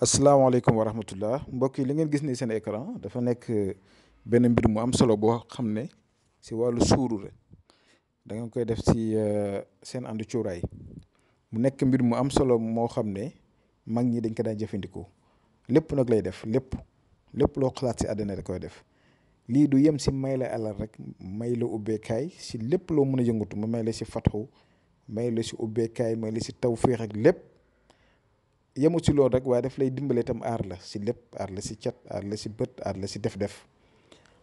asalaamaaleykum wa rahmatullah mbokk yi li ngeen gis ni seen écran dafa nekk benn mbir mu am solo boo xam ne si wàllu suuru la da ngeen koy def si seen àndu cuuraay mu nekk mbir mu am solo moo xam ne mag ñi dañ ko daan jëfandikoo lépp nag lay def lépp loo xalaat si àddina da koy def lii du yem si may la alal rek may la ubbeekaay si lépp loo mën a yëngatu mu may la si fatxu may la si ubbeekaay may la si tawféex ak lépp. yemut si loolu rek waaye daf lay dimbale itam aar la si lépp aar la si cat aar la si bët aar la si def-def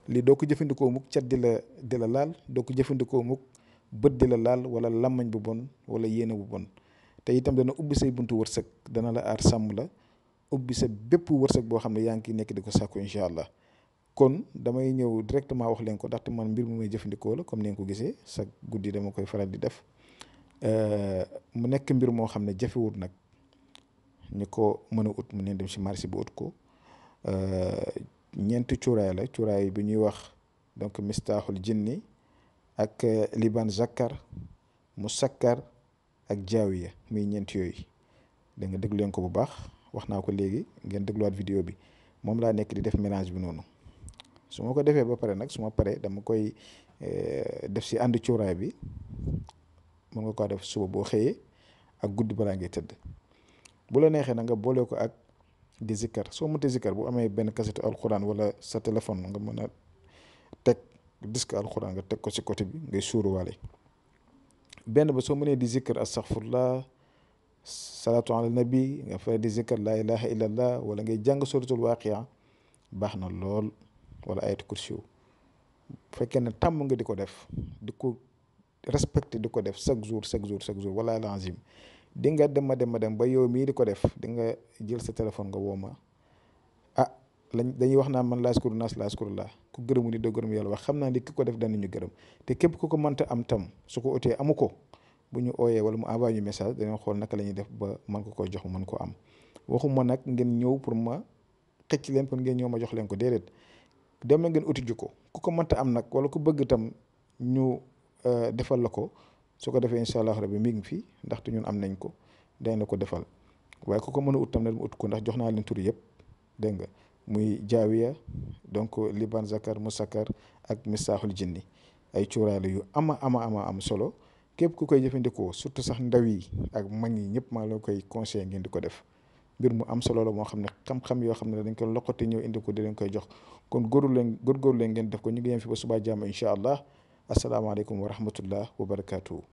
lii doo ko jëfandikoo mukk cat di la laal doo ko jëfandikoo mukk bët di la laal wala làmmañ bu bon wala yéene bu bon te itam dana ubbi say buntu wërsëg dana la aar sàmm la ubbi sa bépp wërsëg boo xam ne yaa ngi nekk di ko sàkku incha allah kon damay ñëw directement wax leen ko ndaxte man mbir mu may jëfandikoo la comme ni nga ko gisee sa guddi dama koy faral di def mu nekk mbir moo xam ne jafewut nag. ñu ko mën a ut mu neen dem si marché bi ut ko ñeenti cuuraay la cuuraay bi ñuy wax donc mistaaxul jinni ak liban zakkar musakkar ak jaawiya muy ñeent yooyu da nga déglu leen ko bu baax wax naa ko léegi ngeen dégluwaat vidéo bi moom laa nekk di def mélange bi noonu su ma ko defee ba pare nag su ma paree dama koy def si ànd cuuraay bi mën nga ko def suba boo xëyee ak guddi balaa ngay tëdd bu la neexee na nga boole ko ak di zikkar soo mënte zikkar bu amee benn kasetu alxuraan wala sa téléphone nga mën a teg disque alxuraan nga teg ko si côté bi ngay suuruwaale benn ba soo mënee di zikkar astaghfirullah salaatu ala nabi nga fa di zikkar laa ilaha illallah wala ngay jàng suratul waaqia baax na lool wala ayatu kursi bu fekkee ne tàmm nga di ko def di ko respecté di ko def chaque jour wala alazim di nga dem ba yow mii di ko def di nga jël sa téléphone nga woo ma dañuy wax naa man laa askuru naas laa askurullah ku gërëmu ni doo gërëm yàlla wax xam naa ni ki ko def danañu gërëm te képp ku ko mënta am tam su ko utee amu ko bu ñu ooyee wala mu envoyé ñu message dañoo xool naka la ñuy def ba mën ko ko jox mën ko am waxuma nag ngeen ñëw pour ma xëcc leen pour ngeen ñëw ma jox leen ko déedéet dem na ngeen uti ji ko ku ko mënta am nag wala ku bëgg tam ñu defal la ko su ko defee incha allah rabbi mi ngi fi ndaxte ñun am nañ ko dañ la ko defal waaye ku ko mën a ut tam ne mu ut ko ndax jox naa leen tur yëpp dégg nga muy jaawiya donc liban zakar musakkar ak mistaaxul jinni ay cuuraay la yu am solo képp ku koy jëfandikoo surtout sax ndaw yi ak mag ñi ñëpp maa la koy conseillé ngeen di ko def mbir mu am solo la moo xam ne xam-xam yoo xam ne dañ ko loqati ñëw indi ko di leen koy jox kon góorgóorlu leen ngeen def ko ñu ngi yem fi ba subaa jàmm incha allah asalaamaaleykum wa rahmatullah wa barakaatu.